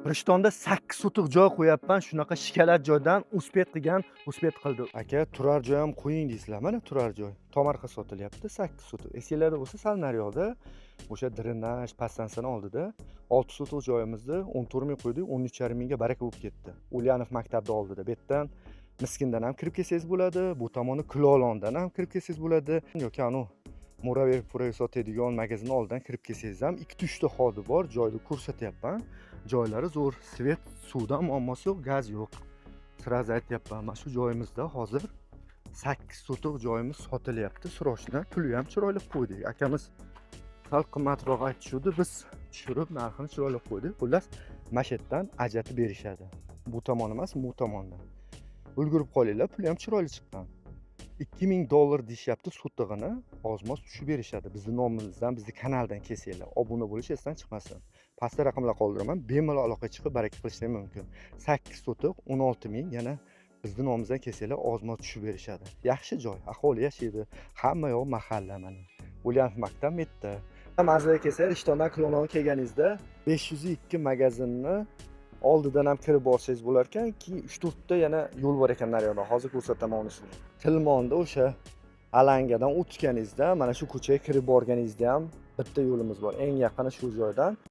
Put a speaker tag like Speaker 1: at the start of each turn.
Speaker 1: Rishtonda 8 sotix joy qo'yapman. Shunaqa шоколад joydan успеть qilgan успеть qildi. Aka, turar joy ham qo'ying deysizlar. Mana turar joy. Tomorqa sotilyapti, 8 sotix. Esinglarda bo'lsa, sal naryoqda o'sha drenaj podstansiyani oldida 6 sotix joyimizni 14 ming qo'ydik, 13,5 mingga baraka bo'lib ketdi. Ulyanov maktabni oldida. Bu yerdan Miskindan ham kirib kelsangiz bo'ladi, bu tomoni Kulolondan ham kirib kelsangiz bo'ladi yoki anu muraviy puraviy sotadigan magazinni oldidan kirib kelsangiz ham ikkita uchta xodi bor, joyni ko'rsatyapman. Joylari zo'r, свет, suvdan muammosi yo'q, gaz yo'q. Сразу aytyapman, mana shu joyimizda hozir 8 sotix joyimiz sotilyapti. Срочно, puli ham chiroyli qo'ydik. Akamiz sal qimmatroq aytishuvdi, biz tushirib narxini chiroyli qo'ydik. Xullas, mana shu yerdan ajratib berishadi. Bu tomon emas, bu tomondan. Ulgurib qolinglar, puli ham chiroyli chiqqan. 2000 dollar deyishyapti sotig'ini, ozmoz tushib berishadi. Bizni nomimizdan, bizni kanaldan kelsanglar, obuna bo'lish esdan chiqmasin. Pastda raqamlar qoldiraman, bemalol aloqaga chiqib baraka qilishlar mumkin. 8 sotix 16 ming, yana bizni nomimizdan kelsanglar, ozmoz tushib berishadi. Yaxshi joy, aholi yashaydi, hamma yoq mahalla mana. Ulyanov maktab bu yerda. Manzilga kelsa, Rishtondan Kulolonga kelganingizda 502 magazinni oldidan ham kirib borsangiz bo'lar ekan. Keyin 3-4 ta yana yo'l bor ekan naryoqdan. Hozir ko'rsataman unisini. Tilmonda o'sha alangadan o'tganingizda mana shu ko'chaga kirib borganingizda ham bitta yo'limiz bor. Eng yaqini shu joydan.